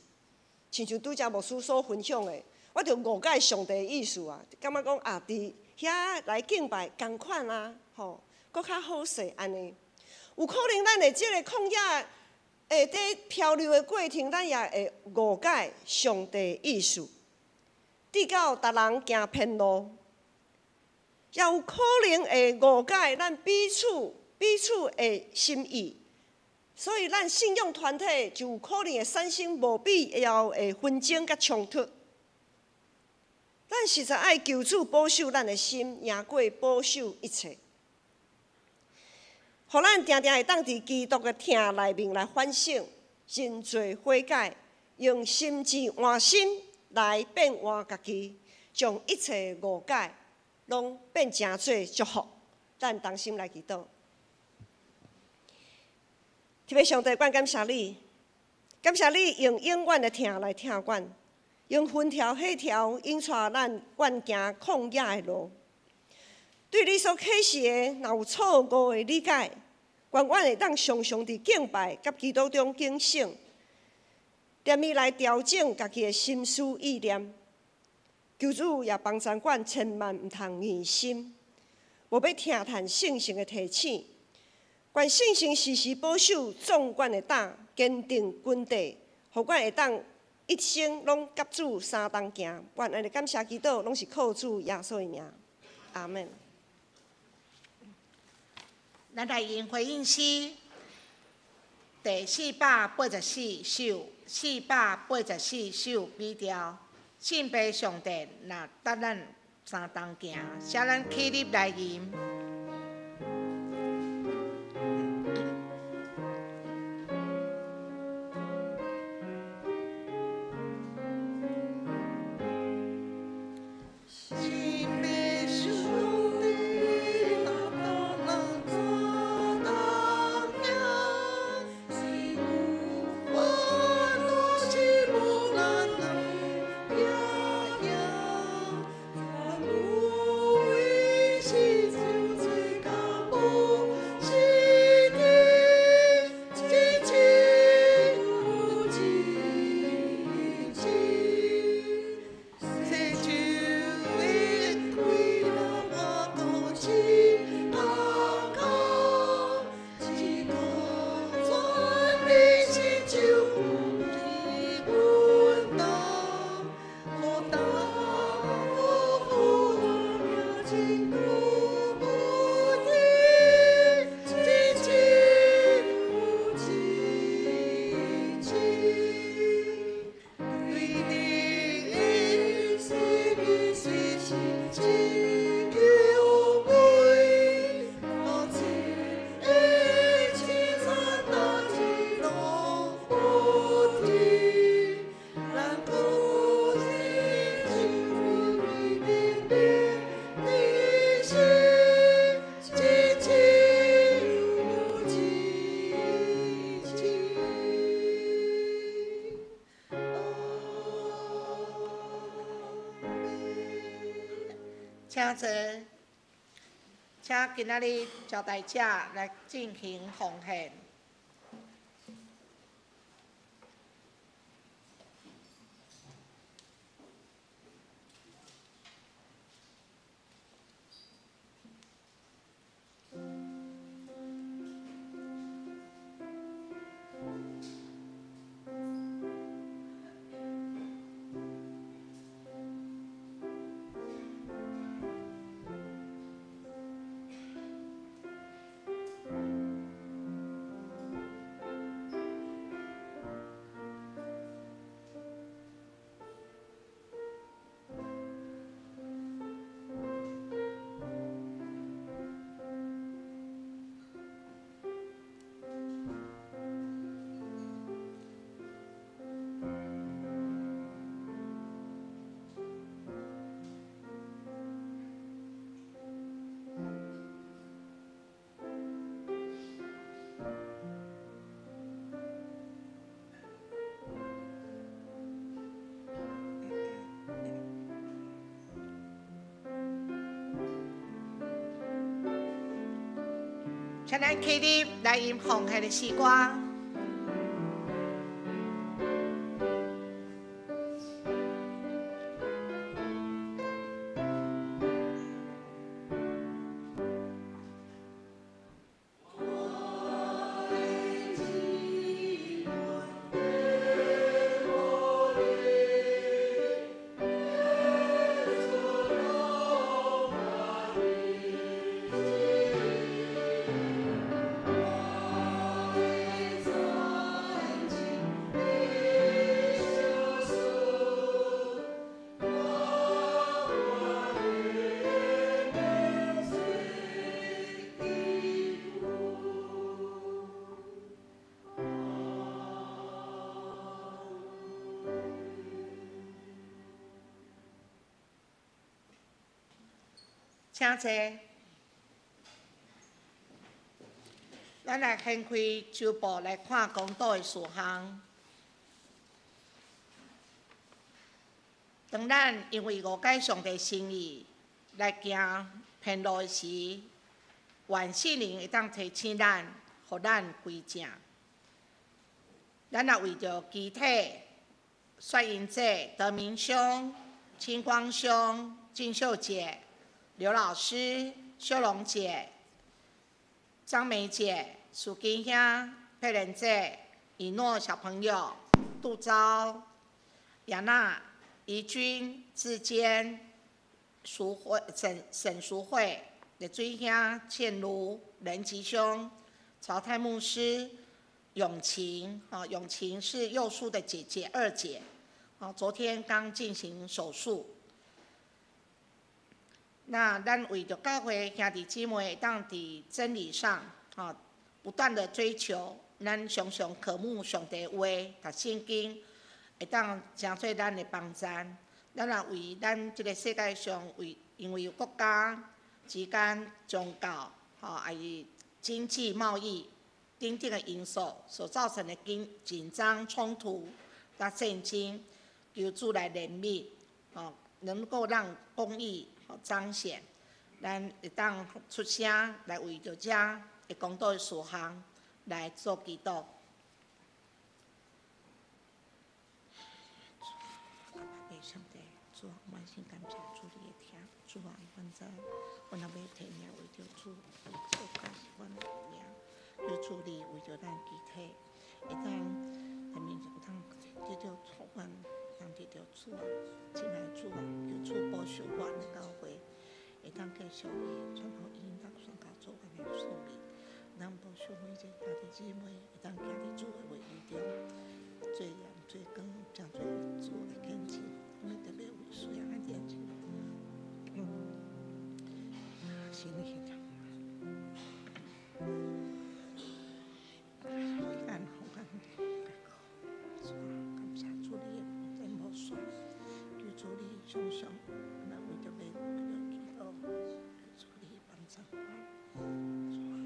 親像拄才牧師所分享的，我就誤解上帝的意思啊，感覺講啊，佇遐來敬拜仝款啊，吼，閣較好勢按呢。有可能咱的這个曠野會佇漂流的過程，咱也會誤解上帝的意思，直到逐人行偏路，也有可能會誤解咱彼此彼此的心意。所以，咱信仰團體就有可能會產生無必要的紛爭佮衝突。咱實在愛求主保守咱的心，贏過保守一切，予咱定定會當佇基督的疼內面來反省、認罪悔改，用心志換心來變換家己，將一切誤解攏變成做祝福。咱同心來祈禱。天父上帝，阮感謝你，感謝你用永遠的疼來疼阮，用風調雨調引帶咱阮行曠野的路。對你所啟示的，若有錯誤的理解，願阮會當常常佇敬拜佮祈禱中警醒，踮伊來調整家己的心思意念。求主也幫助阮，千萬毋通硬心，無欲聽趁聖神的提醒。願聖神時時保守壯阮的膽，堅定根底，予阮會當一生攏佮主相同行。阮按呢感謝祈禱，攏是靠主耶穌的名。阿門。咱來用回應詩。第484首，四百八十四首比调，信父上帝若搭咱相同行，请咱起立来吟。请坐，请今仔日招待者来进行奉献。请咱起立来吟奉献的诗歌。请坐。咱来掀开周报来看公道的事项。当咱因为误解上帝心意来行偏路的时，愿圣灵会当提醒咱，予咱归正。咱若为著肢体、率英姐、德明兄、清光兄、金秀姐、刘老师、秀龙姐、张梅姐、苏金兄、佩莲姐、以诺小朋友、杜昭、亚娜、怡君、志坚、淑慧、沈沈淑慧、李水兄、倩如、仁吉兄、曹泰牧师、永晴，啊，永晴是幼叔的姐姐，二姐，啊，昨天剛進行手術。那咱為著教會兄弟姊妹會當佇真理上，啊，不斷的追求，咱常常渴慕上帝話，讀聖經，會當成做咱的幫贊。咱也為咱這个世界上為因為國家之間宗教，吼，抑是經濟貿易等等的因素所造成的緊緊張衝突、佮戰爭，求主來憐憫，吼，能夠讓公義彰顯，咱會當出聲來為著這的公道的事項來做祈禱。上帝，主啊，滿心感謝主你的疼，主啊，阮知阮若欲提名為著主，做教是阮的名，求主你為著咱肢體，會當啥物會當得著祝阮，當得著主啊，親愛的主啊，求主保守阮的教會，會當繼續以傳福音、當宣教做阮的使命，咱保守每一个兄弟姊妹，會當行佇主的話語中，做鹽做光，成做主的見證。我們特別為需要咱這個，新的現象。咱予咱主啊，感謝主你的恩典無煞，求主你常常來為著欲祈禱，求主你幫助阮，主啊，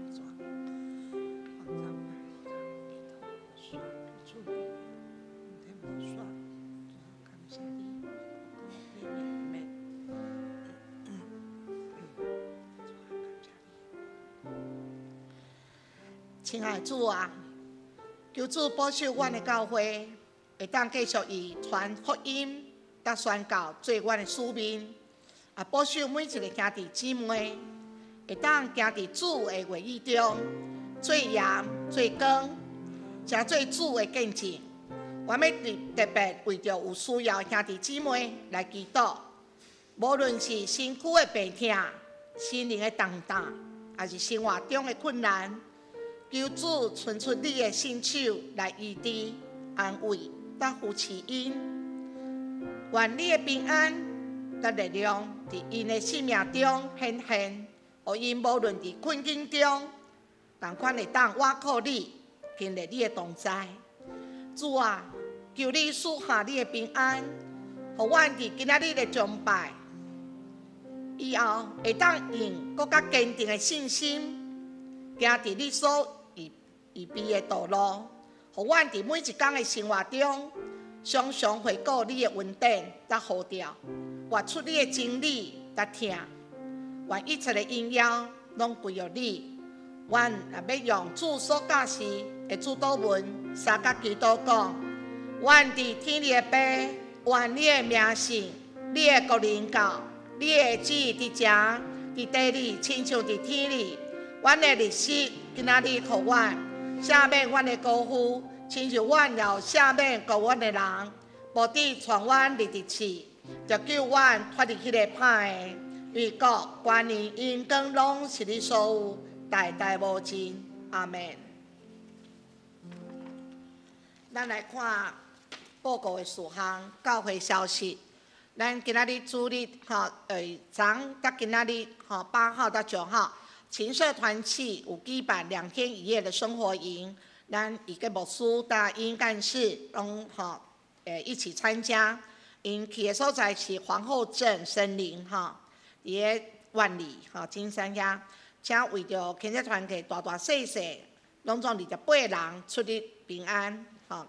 主啊，幫助阮，祈禱無煞，求主你恩典無煞，主啊，感謝你，我阿們。主啊，感謝你。親愛的主啊，求主保守阮的教會，會當繼續以傳福音、佮宣教做阮的使命，也保守每一个兄弟姊妹，會當行佇主的話語中，做鹽做光，成做主的見證。我欲特特別為著有需要的兄弟姊妹來祈禱，無論是身軀的病痛、心靈的動盪，抑是生活中的困難，求主伸出你的聖手來醫治、安慰、佮扶持𪜶。願你的平安佮力量佇𪜶的生命中顯現，予𪜶無論佇困境中，仝款會當倚靠你，經歷你的同在。主啊，求你賜下你的平安，予阮佇今仔日的崇拜以後，會當用閣較堅定的信心，行佇你所預預備的道路，予阮佇每一工的生活中，常常回顧你的恩典佮呼召，活出你的真理佮疼，願一切的榮耀攏歸予你。阮也欲用主所教示的主禱文，相佮祈禱講：願佇天裡的父，願你的名聖，你的國臨到，你的旨意佇遮，佇地裡親像佇天裡。阮的日食今仔日予阮，赦免阮的過犯，親像阮也有赦免過阮的人，無得帶阮入佇試，著救阮脫離彼个歹的。因為國、權勢、榮光攏是你所有，代代無盡。阿們。咱來看報告的事項，教會消息。咱今仔日主日吼，昨昏今仔日吼，8號到9號，琴社團契有舉辦2天1夜的生活營，咱伊個牧師佮英幹事攏吼，一起參加。𪜶去的所在是皇后鎮森林吼，佇个萬里吼金山遐，請為著虔社團契大大細細，攏總28人出入平安吼。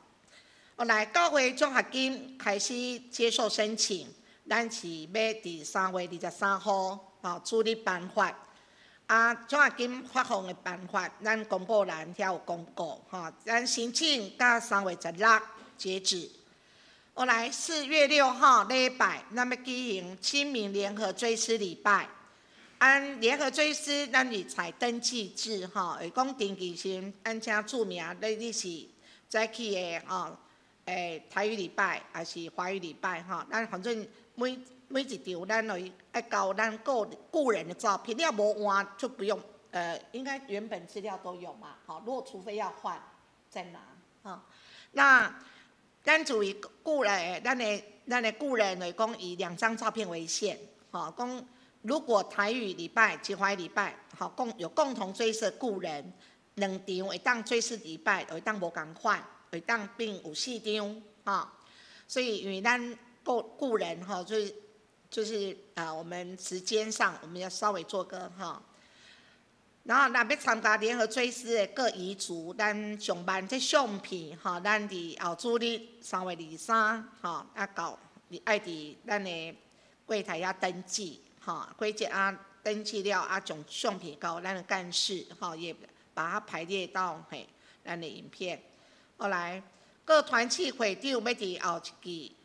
後來教會獎學金開始接受申請，咱是欲佇3月23號吼主日頒發。啊，獎學金發放的辦法，咱公布欄遐有公告吼。咱申請到3月16截止。後來4月6號禮拜，咱欲舉行清明聯合追思禮拜。按聯合追思，咱是採登記制吼，會講登記時，咱請注明你你是早起的吼，台語禮拜抑是華語禮拜吼。咱反正每每一場，咱會愛交咱故故人的照片，你若無換就不用应该原本资料都有嘛，好，如果除非要换，再拿，哈。那咱注意故人，咱的故人来讲，以两张照片为限，吼，讲如果台语礼拜、及华语礼拜，吼，有共同追思故人，两场会当追思礼拜，会当无仝款，会当变有四张，吼。所以因为咱故人吼，就是啊，我们时间上我们要稍微做个哈。然后，若欲参加联合追思的各遗族，咱上万这相片吼，咱伫后主日3月23吼，啊到爱伫咱的柜台遐登记，吼，规则啊登记了啊，将相片交咱的干事，吼，也把它排列到嘿咱的影片。后来各团契会长欲伫后一季，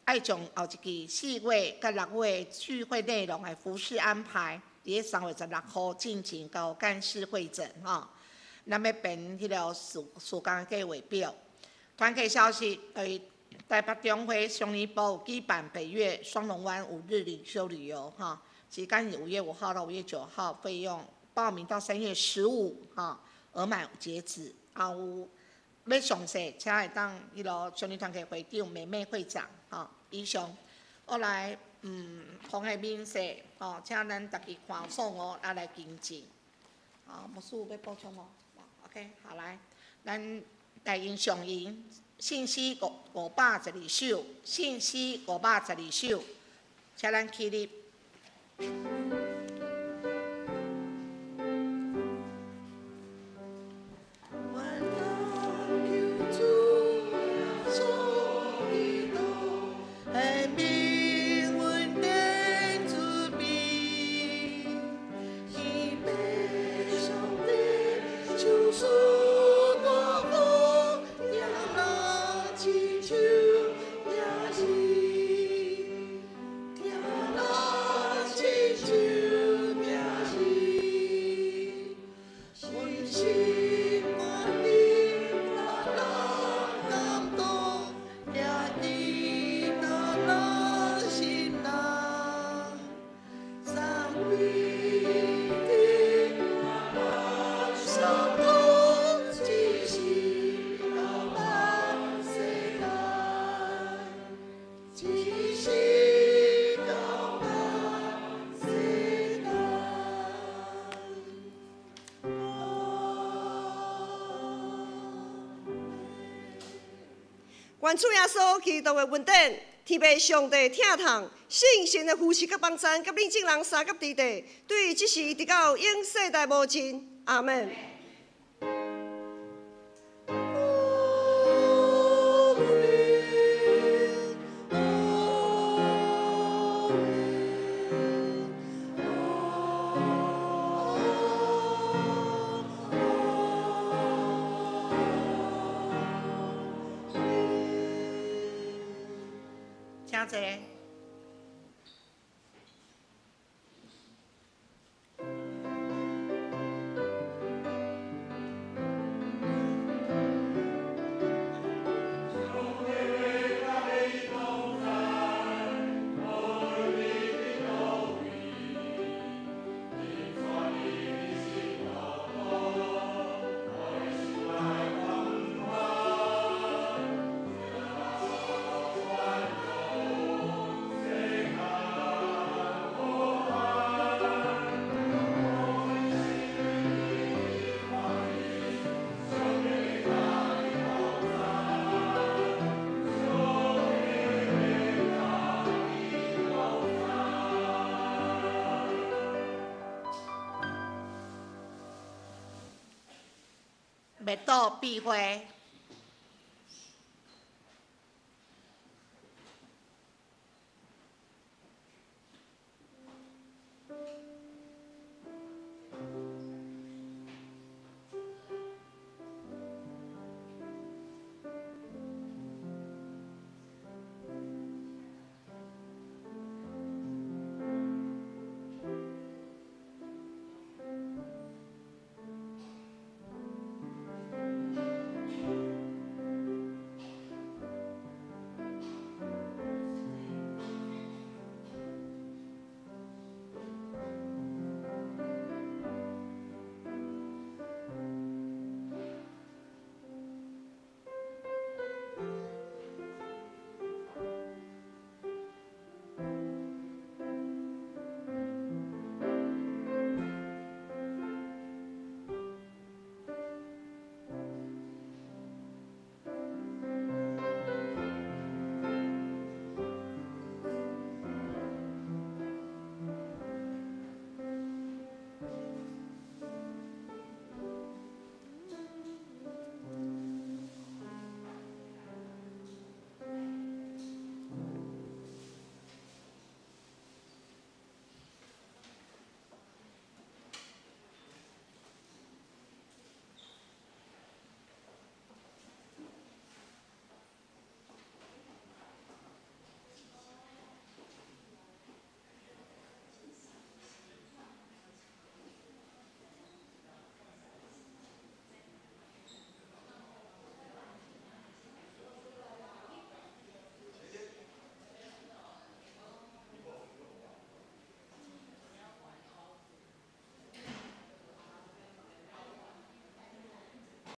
爱将后一季4月佮6月聚会内容的服事安排，伫3月16号进行交干事会诊吼，咱欲编彼个事工的计划表。团契消息，台北中会双年部有举办北越双龙湾5日灵修旅游吼，时间是5月5号到5月9号，费用报名到3月15吼，额满截止。啊，有欲详细，请会当彼个双年团契会长美美会长吼，以上。后来，防疫免税，吼，请咱逐家看错误，啊来更正。好，牧师有欲补充无？OK，好来，咱来用上引信息512首，信息512首，请咱起立。愿主耶稣基督的恩典、天父上帝疼痛、圣神的扶持佮帮赞，佮恁众人相佮伫地，对这时直到永世代无尽。阿们。请坐。默祷闭会。